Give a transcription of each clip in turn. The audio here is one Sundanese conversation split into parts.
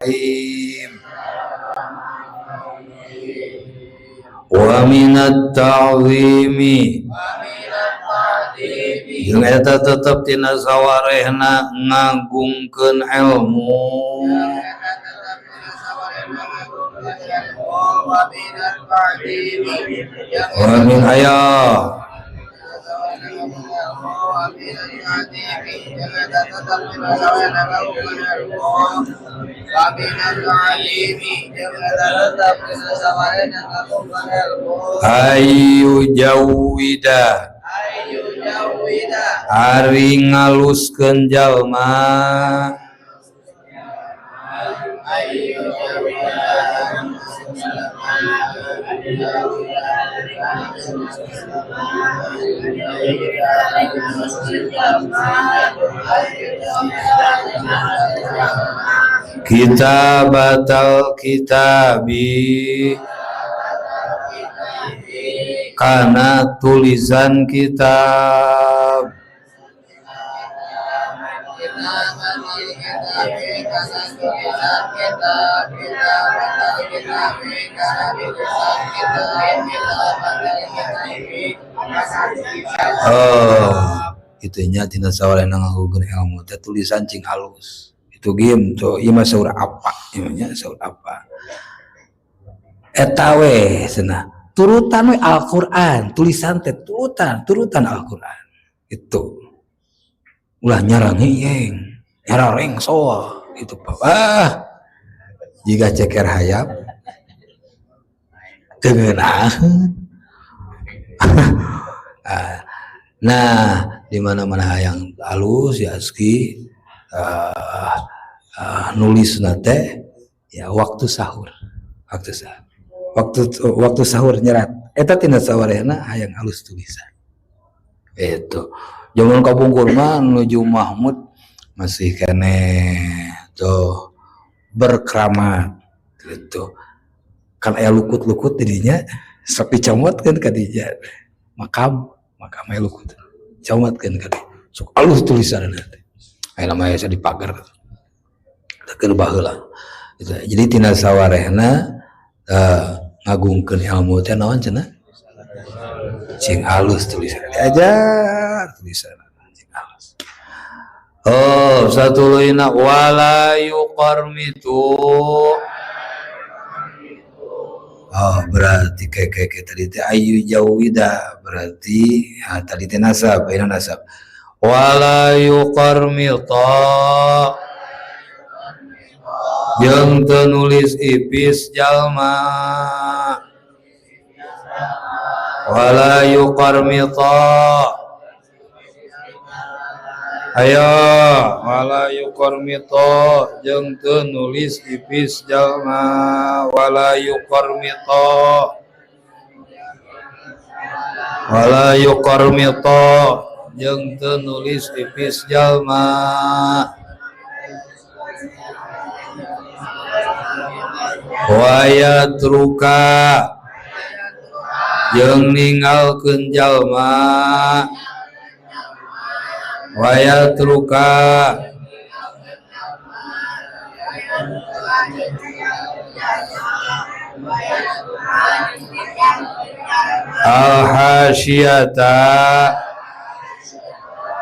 Bismillahirrahmanirrahim. Wa minat ta'zimi jeung eta tetep tina sawarehna ngagungkeun ilmu. Wa min aya ayu jawida ari ngaluskeun jalma kitabatal kitabi kana tulisan kitab. Oh, itunya tina sawarehna ngagungkeun ilmu teh tulisan cing halus. Itu game tuh ieu mah saur apa? Ieu nya saur apa? Eta we cenah. Turutan we Al-Qur'an, tulisan teh turutan, turutan Al-Qur'an. Itu. Ulah nyarangeng, nyarareng soa itu ah. Jika ceker hayam teu ngeunaheun. Nah, di mana-mana hayang halus ya aski nulis nate ya waktu sahur, waktu sahur, waktu sahur nyerat. Eta tina sawarehna hayang halus tulisan. Itu zaman kapungkur mah nuju Mahmud masih keneh tuh berkeramat gitu. Kan aya lukut-lukut didinya sok dicomotkeun ka dinya. Makam, makam aya lukut. Comotkeun ka dinya. Sok alus tulisanna teh. Aya mah aya dipagar. Teu baheula. Gitu. Jadi tina sawarehna ngagungkeun ilmu teh naon cenah? Cing alus tulisan. Diajar tulisan cing alus. Oh, satuluyna wala yuqarmitu. Oh, berarti kayak tadi teh ayu jawida berarti ya, tadi teh nasab, ayeuna nasab. Wala yuqarmita jeung teu nulis ipis jalma. Wala yuqarmita ayo wala yuqarmita jeung teu nulis ipis jalma. Wala yuqarmita wala yuqarmita jeung teu nulis ipis jalma. Wa yatruka jeung ninggalkeun jalma. Wa yatruka al-hasyiyata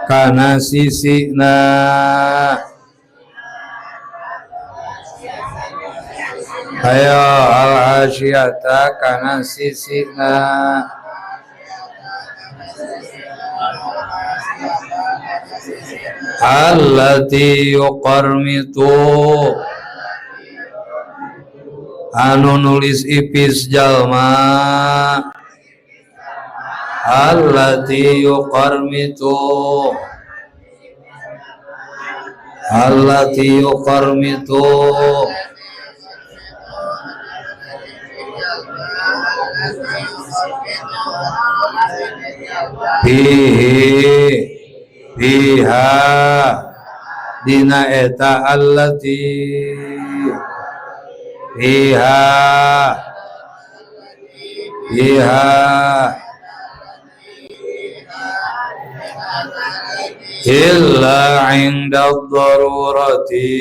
kana sisina. Ayo al-hasyiyata kana sisina. Allati yuqarmitu anu nulis ipis jalma. Allati yuqarmitu allati yuqarmitu fihi fiha dina eta allati fiha fiha illa 'inda ad-darurati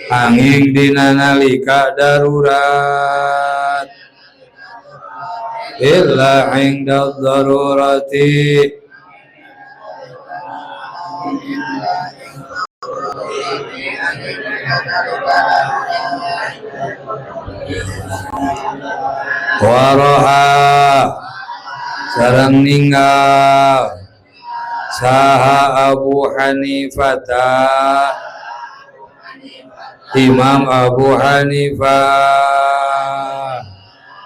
Anging dina nalika darurat illa inda darurati waroha sareng ninggal saha Abu Hanifata Imam Abu Hanifah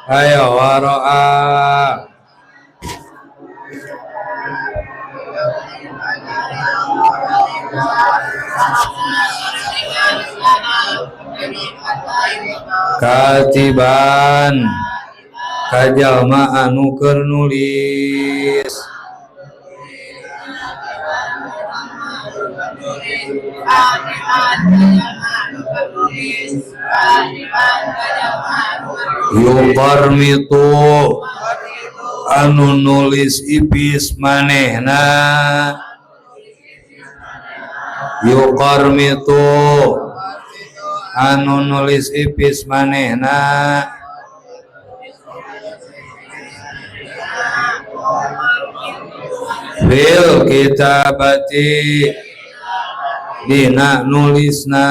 ayo waro'a katiban kajalma anu keur nulis yuqarmitu anu nulis ipis manehna yuqarmitu anu nulis ipis manehna bil kitabati dina nulisna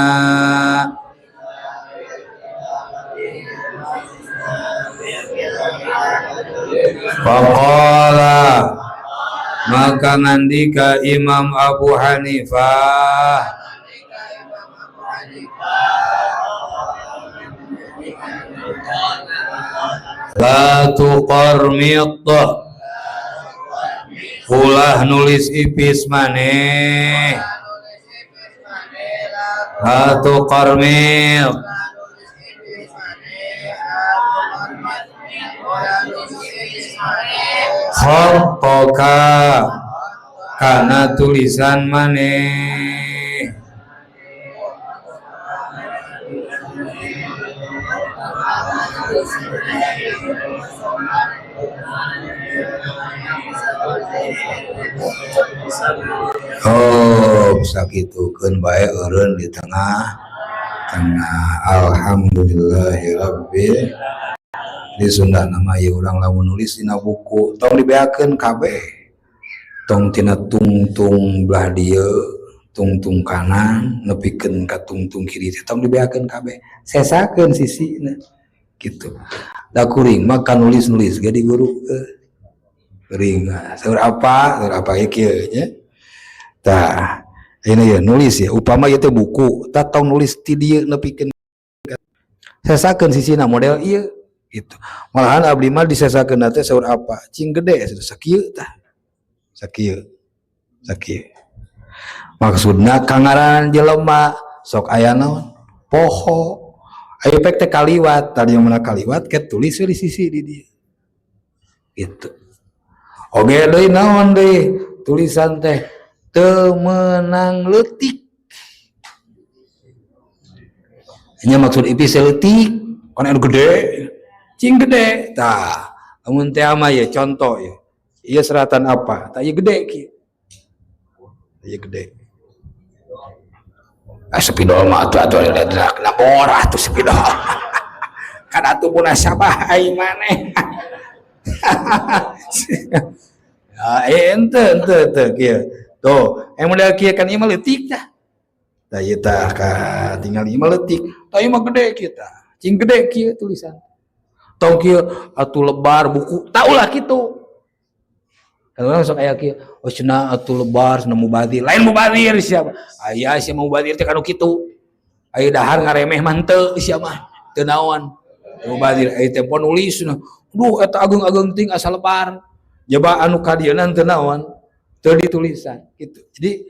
faqala maka ngandika Imam Abu Hanifah la tuqarmit ulah nulis ipis maneh la tuqarmit khattaka kana tulisan maneh oh sakitukeun bae eureun di tengah tengah alhamdulillahirabbil di Sunda nama ieu urang lamun nulis dina buku tong dibeakeun kabeh tong tina tungtung belah dieu tungtung kanan nepikeun ka tungtung kiri tong dibeakeun kabeh sesakeun sisina kitu da kuring mah ka nulis-nulis ge di guru kuring saur apa ieu kieu nya tah ayeuna ieu nulis ya upama ieu teh buku tah tong nulis ti dieu nepikeun sesakeun sisina model ieu gitu. Malahan abdi mah disesakeun teh saur apa cing gede sakieu tah sakieu sakieu maksudna kangaranan jelema sok aya naon poho aya pek teh kaliwat tadi yang mana kaliwat ke tulis we di sisi di dieu gitu oge deui naon deui tulisan teh teu meunang leutik nya maksud ipis leutik kan anu gede cing gede tah lamun teh ama ya contoh ya ieu seratan apa tah ieu gede kieu ieu gede ah spidol mah atuh atuh kena borah atuh spidol kan atuh munasabah ai maneh ya ente ente ente kieu tuh yang model kieu kan ieu mah leutik tah tah ieu tah ka tinggal ieu mah leutik tah ieu mah gede kieu tah cing gede kieu tulisan tong kieu atuh lebar buku taulah kitu kan urang sok aya kieu oh cenah atuh lebar cenah mubadzir lain mubadzir siapa aya sia mubadzir teh kanu kitu aya dahar ngaremeh mah henteu sia mah teu naon mubadzir aya teh nulis cenah duh eta ageung-ageung ting asa lebar jaba anu ka dieuna teu naon teu ditulisan kitu jadi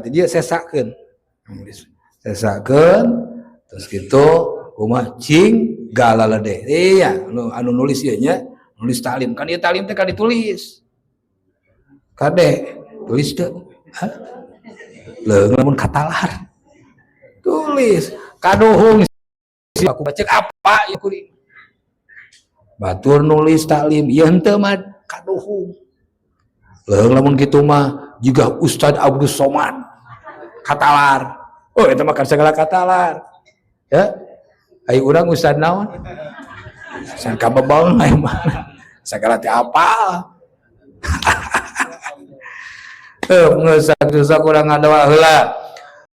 dia sesakeun nulis sesakeun terus kitu kumaha cing galalede iya anu nulis ieu nya nulis taklim kan ieu taklim teh kan ditulis kade tulis teu hah leuh lamun katalar tulis kaduhung aku cek apa ieu kuring batur nulis taklim ieu henteu mah kaduhung leuh lamun kitu mah jiga Ustad Abdus Somad katalar Oh, eta mah segala katalar. Ya. Ayo urang ustad naon? Ustad kabebong aya mah. Segala teh apa? Eh, geus, kurang ngadoa heula.